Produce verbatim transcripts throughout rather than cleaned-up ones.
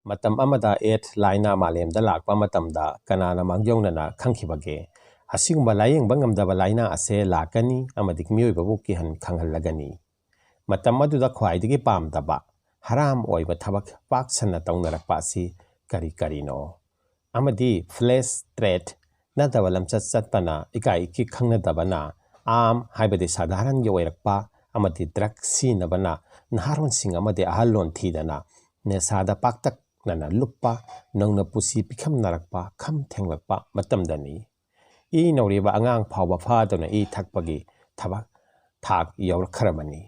ꯃꯇꯝ ꯑꯃꯗ AIDS ꯂꯥꯏꯅꯥ ꯃꯥꯂꯦꯝꯗ ꯂꯥꯛꯄ ꯃꯇꯝꯗ ꯀꯅꯥꯅ ꯃꯥꯡꯖꯧꯅꯅ ꯈꯪꯈꯤꯕꯒꯦ? ꯑꯁꯤꯒꯨꯝꯕ ꯂꯥꯌꯦꯡꯕ ꯉꯝꯗꯕ ꯂꯥꯏꯅꯥ ꯑꯁꯦ ꯂꯥꯛꯀꯅꯤ ꯑꯃꯗꯤ ꯃꯤꯑꯣꯏꯕꯕꯨ ꯀꯤꯍꯟ ꯈꯪꯍꯜꯂꯒꯅꯤ꯫ ꯃꯇꯝ ꯑꯗꯨꯗ ꯈ꯭ꯋꯥꯏꯗꯒꯤ ꯄꯥꯝꯗꯕ, ꯍꯔꯥꯝ ꯑꯣꯏꯕ ꯊꯕꯛ ꯄꯥꯛ ꯁꯟꯅ ꯇꯧꯅꯔꯛꯄ ꯑꯁꯤ ꯀꯔꯤ ꯀꯔꯤꯅꯣ? ꯑꯃꯗꯤ flesh trade ꯅꯠꯇꯕ ꯂꯝꯆꯠ ꯆꯠꯄꯅ ꯏꯀꯥꯏ ꯏꯀꯤ ꯈꯪꯅꯗꯕꯅ, ꯑꯥꯝ ꯍꯥꯏꯕꯗꯤ ꯁꯥꯙꯥꯔꯟꯒꯤ ꯑꯣꯏꯔꯛꯄ ꯑꯃꯗꯤ drug ꯁꯤꯖꯤꯟꯅꯕꯅ ꯅꯍꯥꯔꯣꯟꯁꯤꯡ ꯑꯃꯗꯤ ꯑꯍꯜꯂꯣꯟ ꯊꯤꯗꯅ ꯅꯦꯁꯥꯗ ꯄꯥꯛꯇꯛꯅꯅ ꯂꯨꯞꯄ, ꯅꯧꯅ ꯄꯨꯟꯁꯤ ꯄꯤꯈꯝꯅꯔꯛꯄ, ꯈꯝ ꯊꯦꯡꯂꯛꯄ ꯃꯇꯝꯗꯅꯤ꯫ ꯏ ꯅꯧꯔꯤꯕ ꯑꯉꯥꯡ ꯐꯥꯎꯕ ꯐꯥꯗꯨꯅ ꯏ ꯊꯛꯄꯒꯤ ꯊꯕꯛ ꯊꯥꯛ ꯌꯧꯔꯛꯈ꯭ꯔꯕꯅꯤ꯫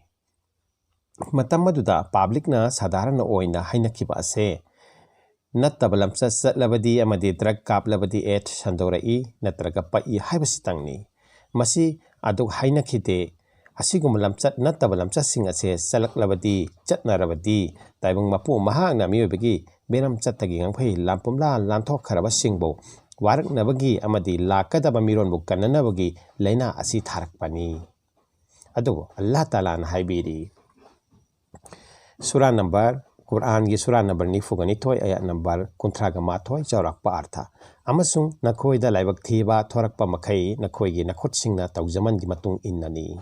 ꯃꯇꯝ ꯑꯗꯨꯗ publicꯅ ꯁꯥꯙꯥꯔꯟ ꯑꯣꯏꯅ ꯍꯥꯏꯅꯈꯤꯕ ꯑꯁꯦ, ꯅꯠꯇꯕ ꯂꯝꯆꯠ ꯆꯠꯂꯕꯗꯤ ꯑꯃꯗꯤ drug ꯀꯥꯞꯂꯕꯗꯤ AIDS ꯁꯟꯗꯣꯔꯛꯏ, ꯅꯠꯇ꯭ꯔꯒ ꯄꯛꯏ ꯍꯥꯏꯕꯁꯤꯇꯪꯅꯤ꯫ ꯃꯁꯤ ꯑꯗꯨꯛ ꯍꯥꯏꯅꯈꯤꯗꯦ꯫ ꯑꯁꯤꯒꯨꯝꯕ ꯂꯝꯆꯠ ꯅꯠꯇꯕ ꯂꯝꯆꯠꯁꯤꯡ ꯑꯁꯦ ꯆꯠꯂꯛꯂꯕꯗꯤ, ꯆꯠꯅꯔꯕꯗꯤ, ꯇꯥꯏꯕꯪ ꯃꯄꯨ ꯃꯍꯥꯛꯅ ꯃꯤꯑꯣꯏꯕꯒꯤ ꯃꯤꯔꯝ ꯆꯠꯇꯒꯤ ꯉꯝꯈꯩ ꯂꯥꯟ ꯄꯨꯝꯂꯥ ꯂꯥꯟꯊꯣꯛꯈ꯭ꯔꯕꯁꯤꯡꯕꯨ ꯋꯥꯔꯛꯅꯕꯒꯤ ꯑꯃꯗꯤ ꯂꯥꯛꯀꯗꯕ ꯃꯤꯔꯣꯟꯕꯨ ꯀꯟꯅꯅꯕꯒꯤ ꯂꯥꯏꯅꯥ ꯑꯁꯤ ꯊꯥꯔꯛꯄꯅꯤ꯫ ꯑꯗꯨꯕꯨ ꯑꯜꯂꯥꯍ ꯇꯥꯂꯥꯅ ꯍꯥꯏꯕꯤꯔꯤ, ꯁꯨꯔꯥ ꯅꯝꯕꯔ, ꯀꯨꯔꯥꯟꯒꯤ ꯁꯨꯔꯥ ꯅꯝꯕꯔ ꯅꯤꯐꯨꯒ ꯅꯤꯊꯣꯏ, ꯑꯌꯥꯠ ꯅꯝꯕꯔ ꯀꯨꯟꯊ꯭ꯔꯥꯒ ꯃꯥꯊꯣꯏ, ꯆꯥꯎꯔꯥꯛꯄ ꯑꯔꯊ, "ꯑꯃꯁꯨꯡ ꯅꯈꯣꯏꯗ ꯂꯥꯏꯕꯛ ꯊꯤꯕ ꯊꯣꯔꯛꯄ ꯃꯈꯩ ꯅꯈꯣꯏꯒꯤ ꯅꯈꯨꯠꯁꯤꯡꯅ ꯇꯧꯖꯃꯟꯒꯤ ꯃꯇꯨꯡ ꯏꯟꯅꯅꯤ"꯫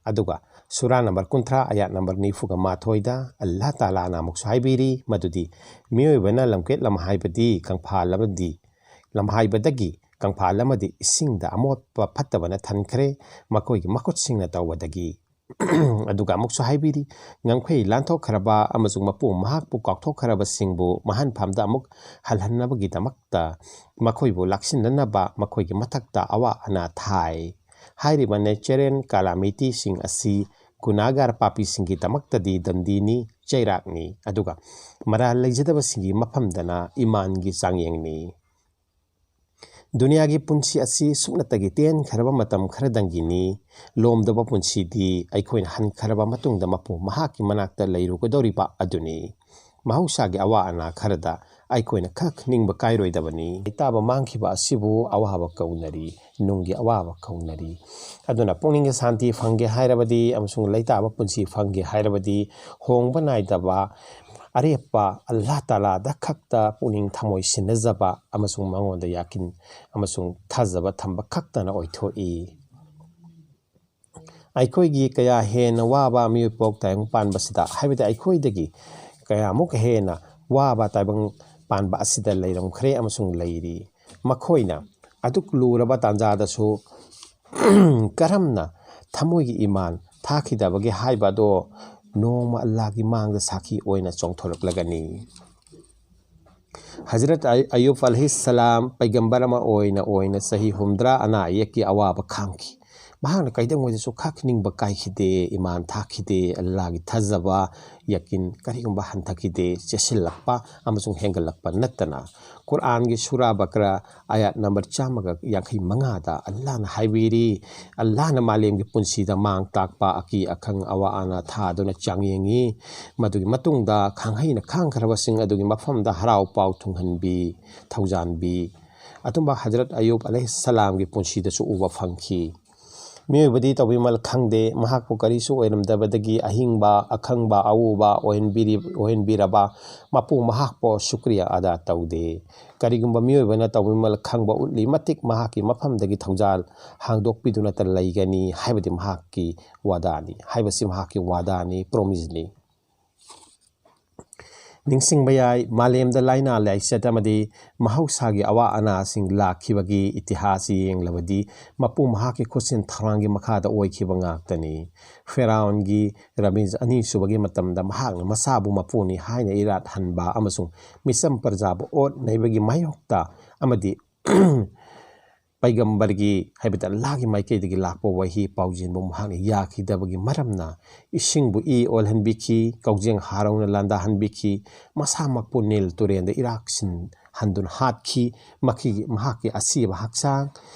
ꯑꯗꯨꯒ ꯁꯨꯔꯥ ꯅꯝꯕꯔ ꯀꯨꯟꯊ꯭ꯔꯥ, ꯑꯌꯥꯠ ꯅꯝꯕꯔ ꯅꯤꯐꯨꯒ ꯃꯥꯊꯣꯏꯗ ꯑꯜꯂꯥꯍ ꯇꯥꯂꯥꯅ ꯑꯃꯨꯛꯁꯨ ꯍꯥꯏꯕꯤꯔꯤ ꯃꯗꯨꯗꯤ, "ꯃꯤꯑꯣꯏꯕꯅ ꯂꯝꯀꯦꯠ ꯂꯝꯍꯥꯏꯕꯗꯤ ꯀꯪꯐꯥꯜ ꯑꯃꯗꯤ ꯂꯝꯍꯥꯏꯕꯗꯒꯤ ꯀꯪꯐꯥꯜ ꯑꯃꯗꯤ ꯏꯁꯤꯡꯗ ꯑꯃꯣꯠꯄ ꯐꯠꯇꯕꯅ ꯊꯟꯈ꯭ꯔꯦ, ꯃꯈꯣꯏꯒꯤ ꯃꯈꯨꯠꯁꯤꯡꯅ ꯇꯧꯕꯗꯒꯤ"꯫ ꯑꯗꯨꯒ ꯑꯃꯨꯛꯁꯨ ꯍꯥꯏꯕꯤꯔꯤ, "ꯉꯝꯈꯩ ꯂꯥꯟꯊꯣꯛꯈ꯭ꯔꯕ ꯑꯃꯁꯨꯡ ꯃꯄꯨ ꯃꯍꯥꯛꯄꯨ ꯀꯥꯎꯊꯣꯛꯈ꯭ꯔꯕꯁꯤꯡꯕꯨ ꯃꯍꯥꯟꯐꯝꯗ ꯑꯃꯨꯛ ꯍꯜꯍꯟꯅꯕꯒꯤꯗꯃꯛꯇ ꯃꯈꯣꯏꯕꯨ ꯂꯥꯛꯁꯤꯟꯅꯅꯕ ꯃꯈꯣꯏꯒꯤ ꯃꯊꯛꯇ ꯑꯋꯥ ꯑꯅꯥ ꯊꯥꯏ"꯫ ꯍꯥꯏꯔꯤꯕ natural calamityꯁꯤꯡ ꯑꯁꯤ ꯒꯨꯅꯥꯒꯥꯔ ꯄꯥꯄꯤꯁꯤꯡꯒꯤꯗꯃꯛꯇꯗꯤ ꯗꯟꯗꯤꯅꯤ, ꯆꯩꯔꯥꯛꯅꯤ, ꯑꯗꯨꯒ ꯃꯔꯥꯜ ꯂꯩꯖꯗꯕꯁꯤꯡꯒꯤ ꯃꯐꯝꯗꯅ ꯏꯃꯥꯟꯒꯤ ꯆꯥꯡꯌꯦꯡꯅꯤ꯫ ꯗꯨꯅꯤꯌꯥꯒꯤ ꯄꯨꯟꯁꯤ ꯑꯁꯤ ꯁꯨꯞꯅꯇꯒꯤ ꯇꯦꯟꯈ꯭ꯔꯕ ꯃꯇꯝ ꯈꯔꯗꯪꯒꯤꯅꯤ꯫ ꯂꯣꯝꯗꯕ ꯄꯨꯟꯁꯤꯗꯤ ꯑꯩꯈꯣꯏꯅ ꯍꯟꯈ꯭ꯔꯕ ꯃꯇꯨꯡꯗ ꯃꯄꯨ ꯃꯍꯥꯛꯀꯤ ꯃꯅꯥꯛꯇ ꯂꯩꯔꯨꯒꯗꯧꯔꯤꯕ ꯑꯗꯨꯅꯤ꯫ ꯃꯍꯧꯁꯥꯒꯤ ꯑꯋꯥ ꯑꯅꯥ ꯈꯔꯗ ꯑꯩꯈꯣꯏꯅ ꯈꯛ ꯅꯤꯡꯕ ꯀꯥꯏꯔꯣꯏꯗꯕꯅꯤ꯫ ꯂꯩꯇꯥꯕ ꯃꯥꯡꯈꯤꯕ ꯑꯁꯤꯕꯨ ꯑꯋꯥꯕ ꯀꯧꯅꯔꯤ, ꯅꯨꯡꯒꯤ ꯑꯋꯥꯕ ꯀꯧꯅꯔꯤ꯫ ꯑꯗꯨꯅ ꯄꯨꯛꯅꯤꯡꯒꯤ ꯁꯥꯟꯇꯤ ꯐꯪꯒꯦ ꯍꯥꯏꯔꯕꯗꯤ ꯑꯃꯁꯨꯡ ꯂꯩꯇꯥꯕ ꯄꯨꯟꯁꯤ ꯐꯪꯒꯦ ꯍꯥꯏꯔꯕꯗꯤ ꯍꯣꯡꯕ ꯅꯥꯏꯗꯕ ꯑꯔꯦꯞꯄ ꯑꯜꯂꯥ ꯇꯥꯂꯥꯗ ꯈꯛꯇ ꯄꯨꯛꯅꯤꯡ ꯊꯃꯣꯏ ꯁꯤꯟꯅꯖꯕ ꯑꯃꯁꯨꯡ ꯃꯉꯣꯟꯗ ꯌꯥꯀꯤꯟ ꯑꯃꯁꯨꯡ ꯊꯥꯖꯕ ꯊꯝꯕ ꯈꯛꯇꯅ ꯑꯣꯏꯊꯣꯛꯏ꯫ ꯑꯩꯈꯣꯏꯒꯤ ꯀꯌꯥ ꯍꯦꯟꯅ ꯋꯥꯕ ꯃꯤꯑꯣꯏ ꯄꯣꯛ ꯇꯥꯏꯕꯪ ꯄꯥꯟꯕꯁꯤꯗ, ꯍꯥꯏꯕꯗꯤ ꯑꯩꯈꯣꯏꯗꯒꯤ ꯀꯌꯥꯃꯨꯛ ꯍꯦꯟꯅ ꯋꯥꯕ ꯇꯥꯏꯕꯪ ꯄꯥꯟꯕ ꯑꯁꯤꯗ ꯂꯩꯔꯝꯈ꯭ꯔꯦ ꯑꯃꯁꯨꯡ ꯂꯩꯔꯤ꯫ ꯃꯈꯣꯏꯅ ꯑꯗꯨꯛ ꯂꯨꯔꯕ ꯇꯥꯟꯖꯥꯗꯁꯨ ꯀꯔꯝꯅ ꯊꯃꯣꯏꯒꯤ ꯏꯃꯥꯟ ꯊꯥꯈꯤꯗꯕꯒꯦ ꯍꯥꯏꯕ ꯑꯗꯣ ꯅꯣꯡꯃ ꯑꯜꯂꯥꯒꯤ ꯃꯥꯡꯗ ꯁꯥꯈꯤ ꯑꯣꯏꯅ ꯆꯣꯡꯊꯣꯔꯛꯂꯒꯅꯤ꯫ ꯍꯖꯔꯠ ꯑꯌꯨꯕ ꯑꯂꯩꯍꯤꯁꯁꯂꯥꯝ ꯄꯩꯒꯝꯕꯔ ꯑꯃ ꯑꯣꯏꯅ ꯑꯣꯏꯅ ꯆꯍꯤ ꯍꯨꯝꯗ꯭ꯔꯥ ꯑꯅꯥ ꯑꯌꯦꯛꯀꯤ ꯑꯋꯥꯕ ꯈꯥꯡꯈꯤ꯫ ꯃꯍꯥꯛꯅ ꯀꯩꯗꯧꯉꯩꯗꯁꯨ ꯈꯥꯛꯅꯤꯡꯕ ꯀꯥꯏꯈꯤꯗꯦ, ꯏꯃꯥꯟ ꯊꯥꯈꯤꯗꯦ, ꯑꯜꯂꯥꯒꯤ ꯊꯥꯖꯕ, ꯌꯥꯀꯤꯟ ꯀꯔꯤꯒꯨꯝꯕ ꯍꯟꯊꯈꯤꯗꯦ, ꯆꯦꯁꯤꯜꯂꯛꯄ ꯑꯃꯁꯨꯡ ꯍꯦꯟꯒꯠꯂꯛꯄ ꯅꯠꯇꯅ꯫ ꯀꯨꯔꯥꯟꯒꯤ ꯁꯨꯔꯥ ꯕꯀꯔꯥ ꯑꯌꯥꯠ ꯅꯝꯕꯔ ꯆꯥꯝꯃꯒ ꯌꯥꯡꯈꯩ ꯃꯉꯥꯗ ꯑꯜꯂꯥꯅ ꯍꯥꯏꯕꯤꯔꯤ, ꯑꯜꯂꯥꯅ ꯃꯥꯂꯦꯝꯒꯤ ꯄꯨꯟꯁꯤꯗ ꯃꯥꯡ ꯇꯥꯛꯄ ꯑꯀꯤ ꯑꯈꯪ ꯑꯋꯥ ꯑꯅꯥ ꯊꯥꯗꯨꯅ ꯆꯥꯡꯌꯦꯡꯉꯤ꯫ ꯃꯗꯨꯒꯤ ꯃꯇꯨꯡꯗ ꯈꯥꯡꯍꯩꯅ ꯈꯥꯡꯈ꯭ꯔꯕꯁꯤꯡ ꯑꯗꯨꯒꯤ ꯃꯐꯝꯗ ꯍꯔꯥꯎ ꯄꯥꯎ ꯊꯨꯡꯍꯟꯕꯤ, ꯊꯧꯖꯥꯟꯕꯤ꯫ ꯑꯗꯨꯝꯕ ꯍꯖꯔꯠ ꯑꯌꯨꯕ ꯑꯂꯩꯍꯤꯁꯁꯂꯥꯝꯒꯤ ꯄꯨꯟꯁꯤꯗꯁꯨ ꯎꯕ ꯐꯪꯈꯤ꯫ ꯃꯤꯑꯣꯏꯕꯗꯤ ꯇꯧꯕꯤꯃꯜ ꯈꯪꯗꯦ, ꯃꯍꯥꯛꯄꯨ ꯀꯔꯤꯁꯨ ꯑꯣꯏꯔꯝꯗꯕꯗꯒꯤ ꯑꯍꯤꯡꯕ, ꯑꯈꯪꯕ, ꯑꯎꯕ ꯑꯣꯏꯍꯟꯕꯤꯔꯤ-, ꯑꯣꯏꯍꯟꯕꯤꯔꯕ ꯃꯄꯨ ꯃꯍꯥꯛꯄꯨ ꯁꯨꯀ꯭ꯔꯤꯌꯥ ꯑꯗꯥ ꯇꯧꯗꯦ꯫ ꯀꯔꯤꯒꯨꯝꯕ ꯃꯤꯑꯣꯏꯕꯅ ꯇꯧꯕꯤꯃꯜ ꯈꯪꯕ ꯎꯠꯂꯤ ꯃꯇꯤꯛ ꯃꯍꯥꯛꯀꯤ ꯃꯐꯝꯗꯒꯤ ꯊꯧꯖꯥꯜ ꯍꯥꯡꯗꯣꯛꯄꯤꯗꯨꯅꯇ ꯂꯩꯒꯅꯤ ꯍꯥꯏꯕꯗꯤ ꯃꯍꯥꯛꯀꯤ ꯋꯥꯗꯥꯅꯤ, ꯍꯥꯏꯕꯁꯤ ꯃꯍꯥꯛꯀꯤ ꯋꯥꯗꯥꯅꯤ, ꯄ꯭ꯔꯣꯃꯤꯁꯅꯤ꯫ ꯅꯤꯡꯁꯤꯡꯕ ꯌꯥꯏ, ꯃꯥꯂꯦꯝꯗ ꯂꯥꯏꯅꯥ ꯂꯥꯏꯆꯠ ꯑꯃꯗꯤ ꯃꯍꯧꯁꯥꯒꯤ ꯑꯋꯥ ꯑꯅꯥꯁꯤꯡ ꯂꯥꯛꯈꯤꯕꯒꯤ ꯏꯇꯤꯍꯥꯁ ꯌꯦꯡꯂꯕꯗꯤ ꯃꯄꯨ ꯃꯍꯥꯛꯀꯤ ꯈꯨꯠꯁꯤꯟ ꯊꯧꯔꯥꯡꯒꯤ ꯃꯈꯥꯗ ꯑꯣꯏꯈꯤꯕ ꯉꯥꯛꯇꯅꯤ꯫ ꯐꯦꯔꯥꯎꯟꯒꯤ ꯔꯥꯃꯤꯖ ꯑꯅꯤꯁꯨꯕꯒꯤ ꯃꯇꯝꯗ ꯃꯍꯥꯛꯅ ꯃꯁꯥꯕꯨ ꯃꯄꯨꯅꯤ ꯍꯥꯏꯅ ꯏꯔꯥꯠ ꯍꯟꯕ ꯑꯃꯁꯨꯡ ꯃꯤꯆꯝ ꯄ꯭ꯔꯖꯥꯕꯨ ꯑꯣꯠ ꯅꯩꯕꯒꯤ ꯃꯥꯌꯣꯛꯇ ꯑꯃꯗꯤ ꯄꯩꯒꯝꯕꯔꯒꯤ, ꯍꯥꯏꯕꯗꯤ ꯑꯜꯂꯥꯍꯒꯤ ꯃꯥꯏꯀꯩꯗꯒꯤ ꯂꯥꯛꯄ ꯋꯥꯍꯤ ꯄꯥꯎꯖꯦꯜꯕꯨ ꯃꯍꯥꯛꯅ ꯌꯥꯈꯤꯗꯕꯒꯤ ꯃꯔꯝꯅ ꯏꯁꯤꯡꯕꯨ ꯏ ꯑꯣꯜꯍꯟꯕꯤꯈꯤ, ꯀꯧꯖꯦꯡ ꯍꯥꯔꯧꯅ ꯂꯥꯟꯗꯥꯍꯟꯕꯤꯈꯤ, ꯃꯁꯥꯃꯛꯄꯨ ꯅꯤꯜ ꯇꯨꯔꯦꯟꯗ ꯏꯔꯥꯛꯁꯤꯟꯍꯟꯗꯨꯅ ꯍꯥꯠꯈꯤ꯫ ꯃꯈꯣꯏꯒꯤ, ꯃꯍꯥꯛꯀꯤ ꯑꯁꯤꯕ ꯍꯛꯆꯥꯡ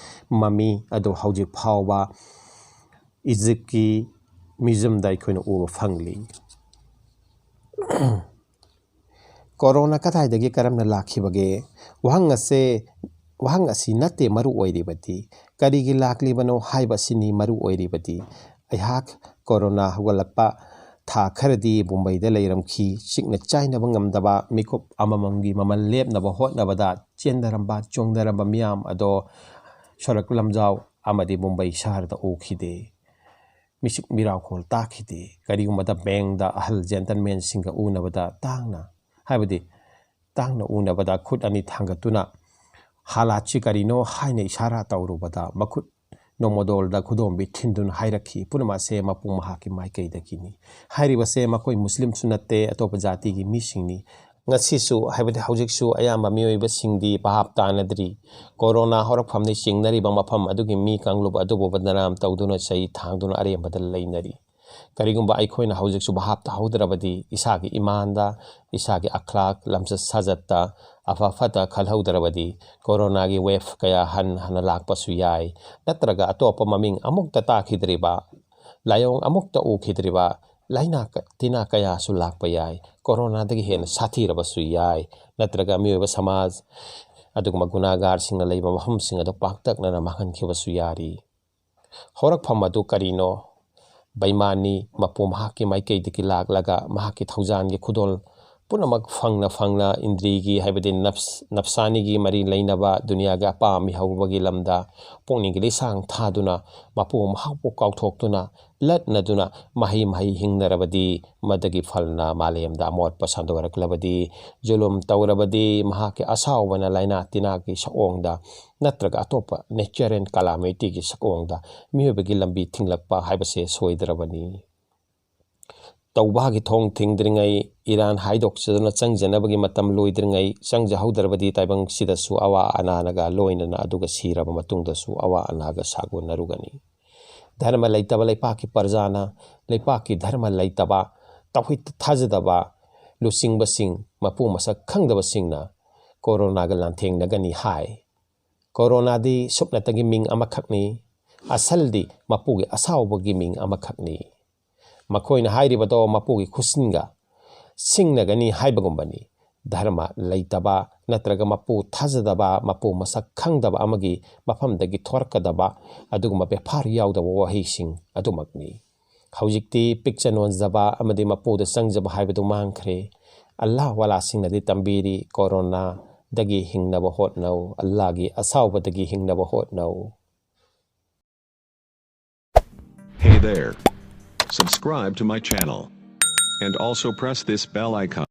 ꯃꯃꯤ ꯑꯗꯨ ꯍꯧꯖꯤꯛ ꯐꯥꯎꯕ ꯏꯖꯤꯞꯀꯤ ꯃ꯭ꯌꯨꯖꯤꯌꯝꯗ ꯑꯩꯈꯣꯏꯅ ꯎꯕ ꯐꯪꯂꯤ꯫ ꯀꯣꯔꯣꯅꯥ ꯀꯗꯥꯏꯗꯒꯤ ꯀꯔꯝꯅ ꯂꯥꯛꯈꯤꯕꯒꯦ? ꯋꯥꯍꯪ ꯑꯁꯦ, ꯋꯥꯍꯪ ꯑꯁꯤ ꯅꯠꯇꯦ ꯃꯔꯨ ꯑꯣꯏꯔꯤꯕꯗꯤ꯫ ꯀꯔꯤꯒꯤ ꯂꯥꯛꯂꯤꯕꯅꯣ ꯍꯥꯏꯕ ꯑꯁꯤꯅꯤ ꯃꯔꯨ ꯑꯣꯏꯔꯤꯕꯗꯤ꯫ ꯑꯩꯍꯥꯛ ꯀꯣꯔꯣꯅꯥ ꯍꯧꯒꯠꯂꯛꯄ ꯊꯥ ꯈꯔꯗꯤ ꯕꯣꯝꯕꯩꯗ ꯂꯩꯔꯝꯈꯤ꯫ ꯆꯤꯛꯅ ꯆꯥꯏꯅꯕ ꯉꯝꯗꯕ, ꯃꯤꯀꯨꯞ ꯑꯃꯃꯝꯒꯤ ꯃꯃꯜ ꯂꯦꯞꯅꯕ ꯍꯣꯠꯅꯕꯗ ꯆꯦꯟꯅꯔꯝꯕ ꯆꯣꯡꯅꯔꯝꯕ ꯃꯤꯌꯥꯝ ꯑꯗꯣ ꯁꯣꯔꯛ ꯂꯝꯖꯥꯎ ꯑꯃꯗꯤ ꯕꯣꯝꯕꯩ ꯁꯍꯔꯗ ꯎꯈꯤꯗꯦ꯫ ꯃꯤꯆꯤꯛ ꯃꯤꯔꯥꯎꯈꯣꯜ ꯇꯥꯈꯤꯗꯦ꯫ ꯀꯔꯤꯒꯨꯝꯕꯗ ꯕꯦꯡꯗ ꯑꯍꯜ ꯖꯦꯟꯇꯜꯃꯦꯟꯁꯤꯡꯒ ꯎꯅꯕꯗ ꯇꯥꯡꯅ, ꯍꯥꯏꯕꯗꯤ ꯇꯥꯡꯅ ꯎꯅꯕꯗ ꯈꯨꯠ ꯑꯅꯤ ꯊꯥꯡꯒꯠꯇꯨꯅ "ꯍꯥꯂꯥꯠꯁꯤ ꯀꯔꯤꯅꯣ?" ꯍꯥꯏꯅ ꯏꯁꯥꯔꯥ ꯇꯧꯔꯨꯕꯗ ꯃꯈꯨꯠ ꯅꯣꯡꯃꯗꯣꯜꯗ ꯈꯨꯗꯣꯝꯕꯤ ꯊꯤꯟꯗꯨꯅ ꯍꯥꯏꯔꯛꯈꯤ, "ꯄꯨꯝꯅꯃꯛ ꯑꯁꯦ ꯃꯄꯨ ꯃꯍꯥꯛꯀꯤ ꯃꯥꯏꯀꯩꯗꯒꯤꯅꯤ"꯫ ꯍꯥꯏꯔꯤꯕꯁꯦ ꯃꯈꯣꯏ ꯃꯨꯁꯂꯤꯝꯁꯨ ꯅꯠꯇꯦ, ꯑꯇꯣꯞꯄ ꯖꯥꯇꯤꯒꯤ ꯃꯤꯁꯤꯡꯅꯤ꯫ ꯉꯁꯤꯁꯨ, ꯍꯥꯏꯕꯗꯤ ꯍꯧꯖꯤꯛꯁꯨ ꯑꯌꯥꯝꯕ ꯃꯤꯑꯣꯏꯕꯁꯤꯡꯗꯤ ꯚꯥꯞ ꯇꯥꯅꯗ꯭ꯔꯤ꯫ ꯀꯣꯔꯣꯅꯥ ꯍꯧꯔꯛꯐꯝꯗꯒꯤ ꯆꯤꯡꯅꯔꯤꯕ ꯃꯐꯝ ꯑꯗꯨꯒꯤ ꯃꯤ ꯀꯥꯡꯂꯨꯞ ꯑꯗꯨꯕꯨ ꯕꯗꯅꯥꯝ ꯇꯧꯗꯨꯅ ꯆꯩ ꯊꯥꯡꯗꯨꯅ ꯑꯔꯦꯝꯕꯗ ꯂꯩꯅꯔꯤ꯫ ꯀꯔꯤꯒꯨꯝꯕ ꯑꯩꯈꯣꯏꯅ ꯍꯧꯖꯤꯛꯁꯨ ꯚꯥꯞ ꯇꯥꯍꯧꯗ꯭ꯔꯕꯗꯤ, ꯏꯁꯥꯒꯤ ꯏꯃꯥꯟꯗ, ꯏꯁꯥꯒꯤ ꯑꯈ꯭ꯂꯥꯛ, ꯂꯝꯆꯠ ꯁꯥꯖꯠꯇ ꯑꯐ ꯐꯠꯇ ꯈꯜꯍꯧꯗ꯭ꯔꯕꯗꯤ, ꯀꯣꯔꯣꯅꯥꯒꯤ ꯋꯦꯐ ꯀꯌꯥ ꯍꯟ ꯍꯟꯅ ꯂꯥꯛꯄꯁꯨ ꯌꯥꯏ꯫ ꯅꯠꯇ꯭ꯔꯒ ꯑꯇꯣꯞꯄ ꯃꯃꯤꯡ ꯑꯃꯨꯛꯇ ꯇꯥꯈꯤꯗ꯭ꯔꯤꯕ, ꯂꯥꯏꯑꯣꯡ ꯑꯃꯨꯛꯇ ꯎꯈꯤꯗ꯭ꯔꯤꯕ ꯂꯥꯏꯅꯥ ꯀ-, ꯇꯤꯟꯅꯥ ꯀꯌꯥꯁꯨ ꯂꯥꯛꯄ ꯌꯥꯏ꯫ ꯀꯣꯔꯣꯅꯥꯗꯒꯤ ꯍꯦꯟꯅ ꯁꯥꯊꯤꯔꯕꯁꯨ ꯌꯥꯏ꯫ ꯅꯠꯇ꯭ꯔꯒ ꯃꯤꯑꯣꯏꯕ ꯁꯃꯥꯖ ꯑꯗꯨꯒꯨꯝꯕ ꯒꯨꯅꯥꯒꯥꯔꯁꯤꯡꯅ ꯂꯩꯕ ꯃꯐꯝꯁꯤꯡ ꯑꯗꯨ ꯄꯥꯛꯇꯛꯅꯅ ꯃꯥꯡꯍꯟꯈꯤꯕꯁꯨ ꯌꯥꯔꯤ꯫ ꯍꯧꯔꯛꯐꯝ ꯑꯗꯨ ꯀꯔꯤꯅꯣ? ꯕꯩꯃꯥꯟꯅꯤ꯫ ꯃꯄꯨ ꯃꯍꯥꯛꯀꯤ ꯃꯥꯏꯀꯩꯗꯒꯤ ꯂꯥꯛꯂꯒ ꯃꯍꯥꯛꯀꯤ ꯊꯧꯖꯥꯟꯒꯤ ꯈꯨꯗꯣꯜ ꯄꯨꯝꯅꯃꯛ ꯐꯪꯅ ꯐꯪꯅ ꯏꯟꯗ꯭ꯔꯤꯒꯤ, ꯍꯥꯏꯕꯗꯤ ꯅꯐꯁ-, ꯅꯐꯁꯥꯅꯤꯒꯤ ꯃꯔꯤ ꯂꯩꯅꯕ ꯗꯨꯅꯤꯌꯥꯒꯤ ꯑꯄꯥꯝ ꯃꯤꯍꯧꯕꯒꯤ ꯂꯝꯗ ꯄꯨꯛꯅꯤꯡꯒꯤ ꯂꯤꯁꯥꯡ ꯊꯥꯗꯨꯅ ꯃꯄꯨ ꯃꯍꯥꯛꯄꯨ ꯀꯥꯎꯊꯣꯛꯇꯨꯅ ꯂꯠꯅꯗꯨꯅ ꯃꯍꯩ ꯃꯍꯩ ꯍꯤꯡꯅꯔꯕꯗꯤ, ꯃꯗꯨꯒꯤ ꯐꯜꯅ ꯃꯥꯂꯦꯝꯗ ꯑꯃꯣꯠꯄ ꯁꯟꯗꯣꯔꯛꯂꯕꯗꯤ, ꯖꯨꯂꯨꯝ ꯇꯧꯔꯕꯗꯤ, ꯃꯍꯥꯛꯀꯤ ꯑꯁꯥꯎꯕꯅ ꯂꯥꯏꯅꯥ ꯇꯤꯟꯅꯥꯒꯤ ꯁꯑꯣꯡꯗ ꯅꯠꯇ꯭ꯔꯒ ꯑꯇꯣꯞꯄ natural calamityꯒꯤ ꯁꯑꯣꯡꯗ ꯃꯤꯑꯣꯏꯕꯒꯤ ꯂꯝꯕꯤ ꯊꯤꯡꯂꯛꯄ ꯍꯥꯏꯕꯁꯦ ꯁꯣꯏꯗ꯭ꯔꯕꯅꯤ꯫ ꯇꯧꯕꯥꯒꯤ ꯊꯣꯡ ꯊꯤꯡꯗ꯭ꯔꯤꯉꯩ, ꯏꯔꯥꯟ ꯍꯥꯏꯗꯣꯛꯆꯗꯨꯅ ꯆꯪꯖꯅꯕꯒꯤ ꯃꯇꯝ ꯂꯣꯏꯗ꯭ꯔꯤꯉꯩ, ꯆꯪꯖꯍꯧꯗ꯭ꯔꯕꯗꯤ ꯇꯥꯏꯕꯪꯁꯤꯗꯁꯨ ꯑꯋꯥ ꯑꯅꯥꯅꯒ ꯂꯣꯏꯅꯅ ꯑꯗꯨꯒ ꯁꯤꯔꯕ ꯃꯇꯨꯡꯗꯁꯨ ꯑꯋꯥ ꯑꯅꯥꯒ ꯁꯥꯒꯣꯟꯅꯔꯨꯒꯅꯤ꯫ ꯙꯔꯃ ꯂꯩꯇꯕ ꯂꯩꯄꯥꯛꯀꯤ ꯄ꯭ꯔꯖꯥꯅ ꯂꯩꯄꯥꯛꯀꯤ ꯙꯔꯃ ꯂꯩꯇꯕ, ꯇꯧꯍꯤꯠ ꯊꯥꯖꯗꯕ ꯂꯨꯆꯤꯡꯕꯁꯤꯡ, ꯃꯄꯨ ꯃꯁꯛ ꯈꯪꯗꯕꯁꯤꯡꯅ ꯀꯣꯔꯣꯅꯥꯒ ꯂꯥꯟꯊꯦꯡꯅꯒꯅꯤ ꯍꯥꯏ꯫ ꯀꯣꯔꯣꯅꯥꯗꯤ ꯁꯨꯞꯅꯇꯒꯤ ꯃꯤꯡ ꯑꯃꯈꯛꯅꯤ, ꯑꯁꯜꯗꯤ ꯃꯄꯨꯒꯤ ꯑꯁꯥꯎꯕꯒꯤ ꯃꯤꯡ ꯑꯃꯈꯛꯅꯤ꯫ ꯃꯈꯣꯏꯅ ꯍꯥꯏꯔꯤꯕꯗꯣ ꯃꯄꯨꯒꯤ ꯈꯨꯠꯁꯤꯟꯒ ꯁꯤꯡꯅꯒꯅꯤ ꯍꯥꯏꯕꯒꯨꯝꯕꯅꯤ꯫ ꯙꯔꯃ ꯂꯩꯇꯕ ꯅꯠꯇ꯭ꯔꯒ ꯃꯄꯨ ꯊꯥꯖꯗꯕ, ꯃꯄꯨ ꯃꯁꯛ ꯈꯪꯗꯕ ꯑꯃꯒꯤ ꯃꯐꯝꯗꯒꯤ ꯊꯣꯔꯛꯀꯗꯕ ꯑꯗꯨꯒꯨꯝꯕ ꯕꯦꯐꯥꯔ ꯌꯥꯎꯗꯕ ꯋꯥꯍꯩꯁꯤꯡ ꯑꯗꯨꯃꯛꯅꯤ꯫ ꯍꯧꯖꯤꯛꯇꯤ ꯄꯤꯛꯆ ꯅꯣꯟꯖꯕ ꯑꯃꯗꯤ ꯃꯄꯨꯗ ꯆꯪꯖꯕ ꯍꯥꯏꯕꯗꯨ ꯃꯥꯡꯈ꯭ꯔꯦ꯫ ꯑꯜꯂꯥꯍ ꯋꯥꯂꯥꯁꯤꯡꯅꯗꯤ ꯇꯝꯕꯤꯔꯤ, ꯀꯣꯔꯣꯅꯥꯗꯒꯤ ꯍꯤꯡꯅꯕ ꯍꯣꯠꯅꯧ, ꯑꯜꯂꯥꯍꯒꯤ ꯑꯁꯥꯎꯕꯗꯒꯤ ꯍꯤꯡꯅꯕ ꯍꯣꯠꯅꯧ꯫ Hey there. Subscribe to my channel. And also press this bell icon.